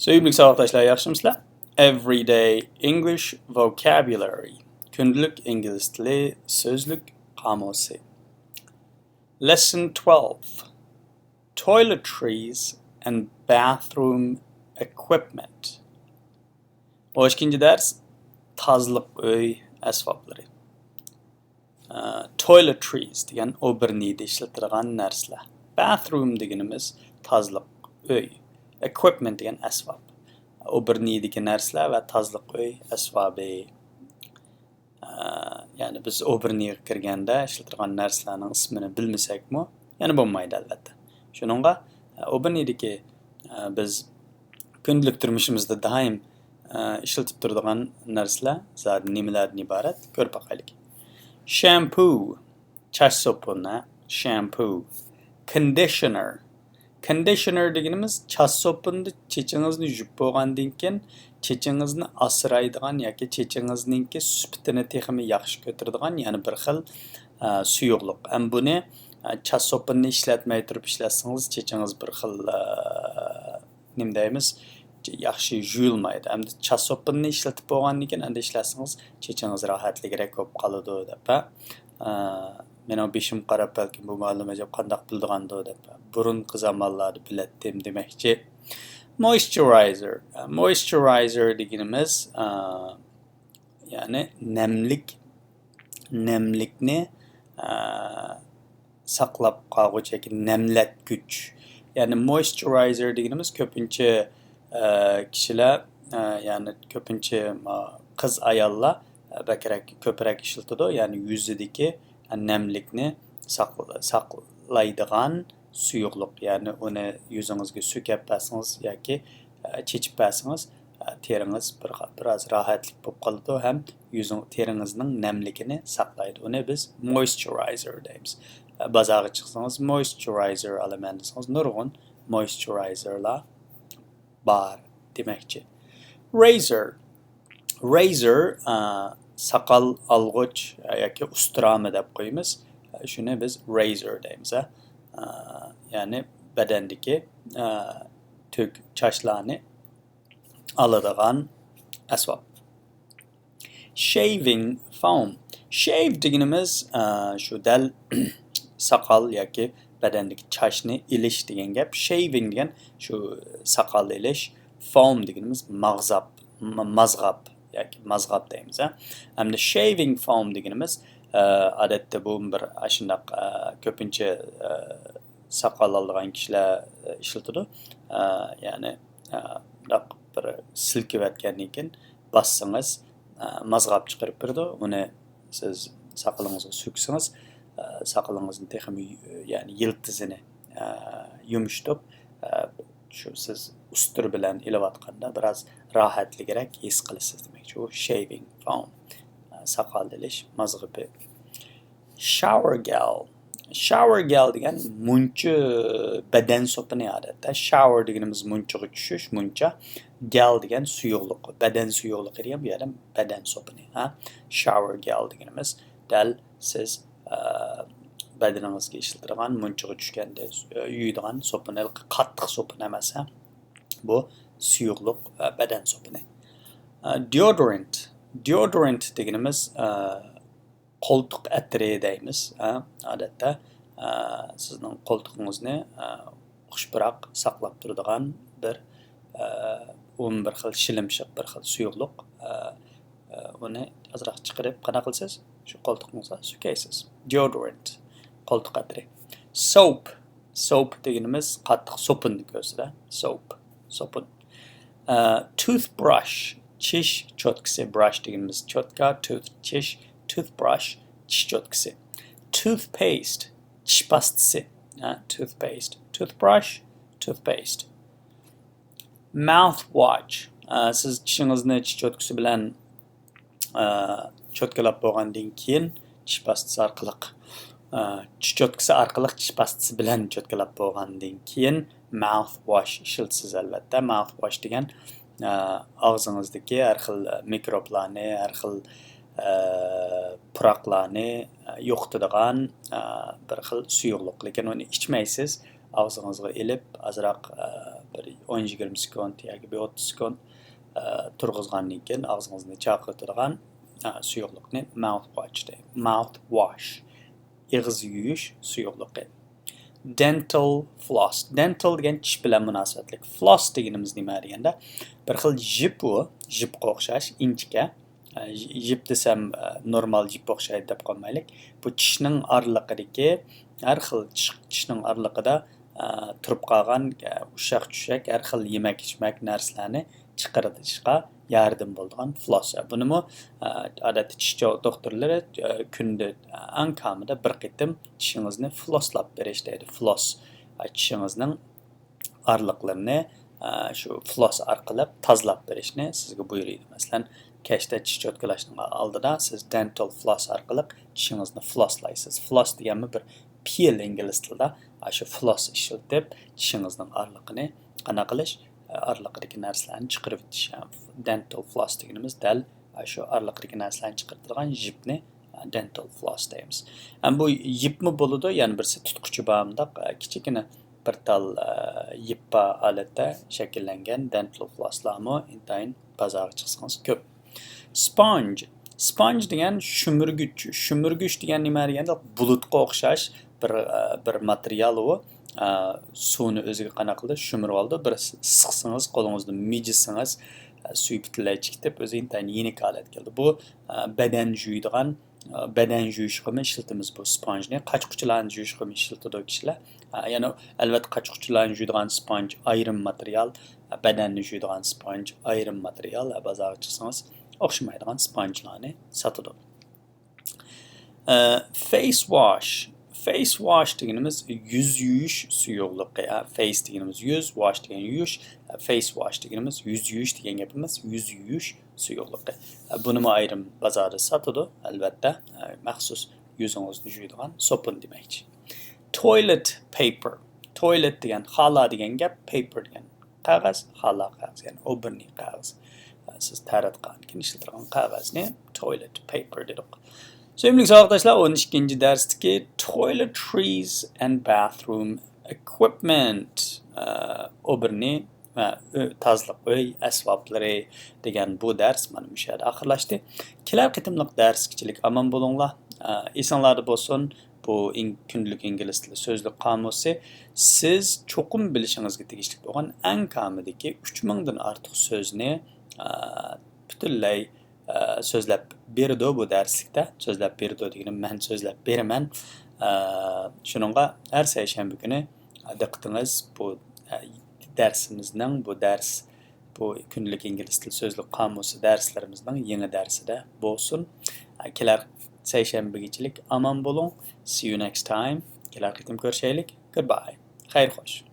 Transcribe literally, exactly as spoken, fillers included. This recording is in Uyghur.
سۆيۈملۈك ساۋاقداشلار، ياخشىمۇسىلەر؟ Everyday English Vocabulary. كۈندىلىك ئىنگلىز تىلى سۆزلۈك قامۇسى. Lesson twelve. Toiletries and bathroom equipment. ئون ئىككىنچى دەرس، تازىلىق ئۆي ئەسۋابلىرى. ئە، toiletries دېگەن ئوبېرنىيدە ئىشلىتىدىغان نەرسىلەر. Bathroom دېگىنىمىز تازىلىق ئۆي. Equipment دېگەن ئەسۋاب. ئوبېرنىيدىكى نەرسىلەر ۋە تازىلىق ئۆي ئەسۋابى. ئە، يەنى بىز ئوبېرنىيغا كىرگەندە ئىشلىتىدىغان نەرسىلەرنىڭ ئىسمىنى بىلمىسەكمۇ، يەنە بولمايدۇ، ئەلۋەتتە. شۇنىڭغا، ئە، ئوبېرنىيدىكى، ئە، بىز كۈندىلىك تۇرمۇشىمىزدا دائىم، ئە، ئىشلىتىپ تۇرىدىغان نەرسىلەر زادى نېمىلەردىن ئىبارەت؟ كۆرۈپ باقايلىك. Shampoo، چاچ سوپۇنى، shampoo. Conditioner، Conditioner دېگىنىمىز چاچ سوپۇنىدا چېچىڭىزنى يۇيۇپ بولغاندىن كېيىن، چېچىڭىزنى ئاسرايدىغان ياكى چېچىڭىزنىڭكى سۈپىتىنى تېخىمۇ ياخشى كۆتۈرىدىغان يەنە بىر خىل، ئە، سۇيۇقلۇق. ھەم بۇنى، ئە، چاچ سوپۇنىنى ئىشلەتمەي تۇرۇپ ئىشلەتسىڭىز، چېچىڭىز بىر خىل، ئە، نېمە دەيمىز، ياخشى يۇيۇلمايدۇ. ئەمدى چاچ سوپۇنىنى ئىشلىتىپ بولغاندىن كېيىن ئەمدى ئىشلەتسىڭىز، چېچىڭىز راھەتلىكرەك بولۇپ قالىدۇ دەپ، ھە. ئە، مېنىڭ بېشىمغا قاراپ، بەلكىم بۇ مۇئەللىم ئەجەب قانداق بىلىدىغاندۇ دەپ، بۇرۇنقى زامانلاردا بىلەتتىم دېمەكچى. Moisturizer. Moisturizer دېگىنىمىز، ئە، يەنى نەملىك، نەملىكنى، ئە، ساقلاپ قالغۇچى ياكى نەملەتكۈچ. يەنى moisturizer دېگىنىمىز كۆپىنچە، ئە، كىشىلەر، ئە، يەنى كۆپىنچە، ما، قىز ئاياللار، ئە، بەكرەك، كۆپرەك ئىشلىتىدۇ. يەنى يۈزىدىكى نەملىكنى ساق-، ساقلايدىغان سۇيۇقلۇق. يەنى ئۇنى يۈزىڭىزگە سۈركەپ بەرسىڭىز ياكى، ئە، چېچىپ بەرسىڭىز، ئە، تېرىڭىز بىر، بىراز راھەتلىك بولۇپ قالىدۇ ھەم يۈزىڭ، تېرىڭىزنىڭ نەملىكىنى ساقلايدۇ. ئۇنى بىز moisturizer دەيمىز. ئە، بازارغا چىقسىڭىز، moisturizer ئالىمەن دېسىڭىز، نۇرغۇن moisturizerلار بار دېمەكچى. Razor. Razor، ئە، ساقال ئالغۇچ، ئە، ياكى ئۇسترامە دەپ قويىمىز. ئە، شۇنى بىز razor دەيمىز، ئە. ئە، يەنى بەدەندىكى، ئە، تۈك، چاچلارنى ئالىدىغان ئەسۋاب. Shaving foam. Shave دېگىنىمىز، ئە، شۇ دەل ساقال ياكى بەدەندىكى چاچنى ئېلىش دېگەن گەپ. Shaving دېگەن شۇ ساقال ئېلىش. Foam دېگىنىمىز ماغزاپ، م-، مازغاپ ياكى مازغاپ دەيمىز، ھە. ئەمدى shaving foam دېگىنىمىز، ئە، ئادەتتە بۇ بىر ئاشۇنداق، ئە، كۆپىنچە، ئە، ساقال ئالىدىغان كىشىلەر، ئە، ئىشلىتىدۇ. ئە، يەنى، ئە، بۇنداق بىر سىلكىۋەتكەندىن كېيىن باسسىڭىز، ئە، مازغاپ چىقىرىپ بېرىدۇ. ئۇنى سىز ساقىلىڭىزغا سۈركىسىڭىز، ئە، ساقىلىڭىزنى تېخىمۇ، يەنى يىلتىزىنى، ئە، يۇمشىتىپ، ئە، شۇ سىز ئۇستۇرا بىلەن ئېلىۋاتقاندا بىراز راھەتلىكرەك ھېس قىلىسىز دېمەكچى. ئۇ shaving foam، ئە، ساقال ئېلىش مازغىپى. Shower gel. Shower gel دېگەن مۇنچا، بەدەن سوپۇنى ئادەتتە. Shower دېگىنىمىز مۇنچىغا چۈشۈش، مۇنچا. Gel دېگەن سۇيۇقلۇق، بەدەن سۇيۇقلۇقى دېگەن بۇ يەردە بەدەن سوپۇنى، ھە. Shower gel دېگىنىمىز دەل سىز، ئە، بەدىنىڭىزگە ئىشلىتىدىغان، مۇنچىغا چۈشكەندە، ئە، يۇيىدىغان سوپۇن، ھېلىقى قاتتىق سوپۇن ئەمەس، ھە. بۇ سۇيۇقلۇق، ئە، بەدەن سوپۇنى. ئە، deodorant. Deodorant دېگىنىمىز، ئە، قولتۇق ئەتىرى دەيمىز، ھە، ئادەتتە، ئە، سىزنىڭ قولتۇقىڭىزنى، ئە، خۇش پۇراق ساقلاپ تۇرىدىغان بىر، ئە، ئۇمۇمەن بىر خىل شىلىمشىق، بىر خىل سۇيۇقلۇق. ئە، ئە، ئۇنى ئازراق چىقىرىپ، قانداق قىلىسىز؟ شۇ قولتۇقىڭىزغا سۈركەيسىز. Deodorant، قولتۇق ئەتىرى. Soap. Soap دېگىنىمىز قاتتىق سوپۇننى كۆرسىتىدۇ. Soap، سوپۇن. ئە، toothbrush، چىش چوتكىسى. Brush دېگىنىمىز چوتكا، tooth، چىش، toothbrush، چىش چوتكىسى. Toothpaste، چىش پاستىسى. ئە، toothpaste، toothbrush، toothpaste. Mouthwash، ئە، سىز چىشىڭىزنى چىش چوتكىسى بىلەن، ئە، چوتكىلاپ بولغاندىن كېيىن، چىش پاستىسى ئارقىلىق، ئە، چىش چوتكىسى ئارقىلىق چىش پاستىسى بىلەن چوتكىلاپ بولغاندىن كېيىن، mouthwash ئىشلىتىسىز، ئەلۋەتتە. Mouthwash دېگەن، ئە، ئاغزىڭىزدىكى ھەر خىل مىكروبلارنى، ھەر خىل، ئە، پۇراقلارنى، ئە، يوقىتىدىغان، ئە، بىر خىل سۇيۇقلۇق. لېكىن ئۇنى ئىچمەيسىز. ئاغزىڭىزغا ئېلىپ، ئازراق، ئە، بىر ئون يىگىرمە سېكۇنت ياكى بىر ئوتتۇز سېكۇنت، ئە، تۇرغۇزغاندىن كېيىن ئاغزىڭىزنى چاقىرتىدىغان، ئە، سۇيۇقلۇقنى mouthwash دەيمىز. Mouthwash. ئېغىز يۇيۇش سۇيۇقلۇقى. Dental floss. Dental دېگەن چىش بىلەن مۇناسىۋەتلىك. Floss دېگىنىمىز نېمە دېگەندە، بىر خىل يىپ ئۇ، يىپقا ئوخشاش، ئىنچىكە. ئە، يىپ دېسەم، ئە، نورمال يىپقا ئوخشايدۇ دەپ قالمايلى. بۇ چىشنىڭ ئارىلىقىدىكى، ھەر خىل چىش-، چىشنىڭ ئارىلىقىدا، ئە، تۇرۇپ قالغان، ئە، ئۇششاق-چۈششەك ھەر خىل يېمەك-ئىچمەك نەرسىلەرنى چىقىرىشقا ياردىمى بولىدىغان فلوس. بۇنىمۇ، ئە، ئادەتتە چىش چو-، دوختۇرلىرى، ئە، كۈندە، ئە، ئەڭ كامىدا بىر قېتىم چىشىڭىزنى فلوسلاپ بېرىش دەيدۇ. فلوس، ئە، چىشىڭىزنىڭ ئارىلىقلىرىنى، ئە، شۇ فلوس ئارقىلىق تازىلاپ بېرىشنى سىزگە بۇيرۇيدۇ. مەسىلەن، كەچتە چىش چوتكىلاشنىڭ ئالدىدا سىز دېنتال فلوس ئارقىلىق چىشىڭىزنى فلوسلايسىز. فلوس دېگەنمۇ بىر پېئىل ئىنگلىز تىلىدا، ئە، شۇ فلوس ئىشلىتىپ چىشىڭىزنىڭ ئارىلىقىنى قانداق قىلىش، ئە، ئارىلىقىدىكى نەرسىلەرنى چىقىرىۋېتىش. دېنتال فلوس دېگىنىمىز دەل، ئە، شۇ ئارىلىقىدىكى نەرسىلەرنى چىقىرىدىغان يىپنى، ئە، دېنتال فلوس دەيمىز. ئەم، بۇ يىپمۇ بولىدۇ، يەنە بىرسى تۇتقۇچى بار، مۇنداق، ئە، كىچىككىنە بىر تال، ئە، يىپ بار ھالەتتە شەكىللەنگەن دېنتال فلوسلارمۇ ئىنتايىن بازارغا چىقسىڭىز كۆپ. Sponge. Sponge دېگەن شۈمۈرگۈچ. شۈمۈرگۈچ دېگەن نېمە دېگەندە، بۇلۇتقا ئوخشاش بىر، ئە، بىر ماتېرىيال ئۇ. ئە، سۇنى ئۆزىگە قانداق قىلىدۇ؟ شۈمۈرۈۋالىدۇ. بىر سىقسىڭىز، قولىڭىزدا مىجىسىڭىز، ئە، سۈيى پۈتۈنلەي چىقىپ كېتىپ، ئۆزى ئىنتايىن يېنىك ھالەتكە كېلىدۇ. بۇ، ئە، بەدەن جۇيىدىغان، ئە، بەدەن جۇيۇشقىمۇ ئىشلىتىمىز بۇ سپونجنى. قاچا-قۇچىلارنى جۇيۇشقىمۇ ئىشلىتىدۇ كىشىلەر. ئە، يەنە ئەلۋەتتە قاچا-قۇچىلارنى جۇيىدىغان سپونج ئايرىم ماتېرىيال، ئە، بەدەننى جۇيىدىغان سپونج ئايرىم ماتېرىيال. ئە، بازارغا چىقسىڭىز ئوخشىمايدىغان سپونجلارنى ساتىدۇ. ئە، فېيس ۋاش. فېيس ۋاش دېگىنىمىز يۈز يۇيۇش سۇيۇقلۇقى. ئە، فېيس دېگىنىمىز يۈز، ۋاش دېگەن يۇيۇش. ئە، فېيس ۋاش دېگىنىمىز يۈز يۇيۇش دېگەن گەپىمىز، يۈز يۇيۇش سۇيۇقلۇقى. ئە، بۇنىمۇ ئايرىم بازاردا ساتىدۇ، ئەلۋەتتە. ئە، مەخسۇس يۈزىڭىزنى جۇيىدىغان سوپۇن دېمەكچى. تويلېت پېپىر. تويلېت دېگەن خالا دېگەن گەپ، پېپىر دېگەن قەغەز، خالا قەغەز، يەنى ئوبۇرنى قەغىزى. سىز تەرەتخانىدىن كېيىن ئىشلىتىدىغان قەغەزنى تويلېت پېپىر دېدۇق. سۆيۈملۈك ساۋاقداشلار، ئون ئىككىنچى دەرستىكى toiletries and bathroom equipment، ئە، ئوبۇرنى ۋە ئۆ-، تازىلىق ئۆي ئەسۋابلىرى دېگەن بۇ دەرس مانا مۇشۇ يەردە ئاخىرلاشتى. كېلەر قېتىملىق دەرسكىچىلىك ئامان بولۇڭلار. ئە، ئېسىڭلاردا بولسۇن، بۇ ئىن-، كۈندىلىك ئىنگلىز تىلى سۆزلۈك قامۇسى سىز چوقۇم بىلىشىڭىزگە تېگىشلىك بولغان ئەڭ كامىدىكى ئۈچ مىڭدىن ئارتۇق سۆزنى، ئە، پۈتۈنلەي، ئە، سۆزلەپ بېرىدۇ بۇ دەرسلىكتە. سۆزلەپ بېرىدۇ دېگىنىم مەن سۆزلەپ بېرىمەن. ئە، شۇنىڭغا ھەر سەيشەنبە كۈنى دىققىتىڭىز بۇ، ئە، دەرسىمىزنىڭ، بۇ دەرس، بۇ كۈندىلىك ئىنگلىز تىلى سۆزلۈك قامۇسى دەرسلىرىمىزنىڭ يېڭى دەرسىدە بولسۇن. ئە، كېلەر سەيشەنبىگىچىلىك ئامان بولۇڭ. See you next time. كېلەر قېتىم كۆرۈشەيلىك. Goodbye. خەير خوش.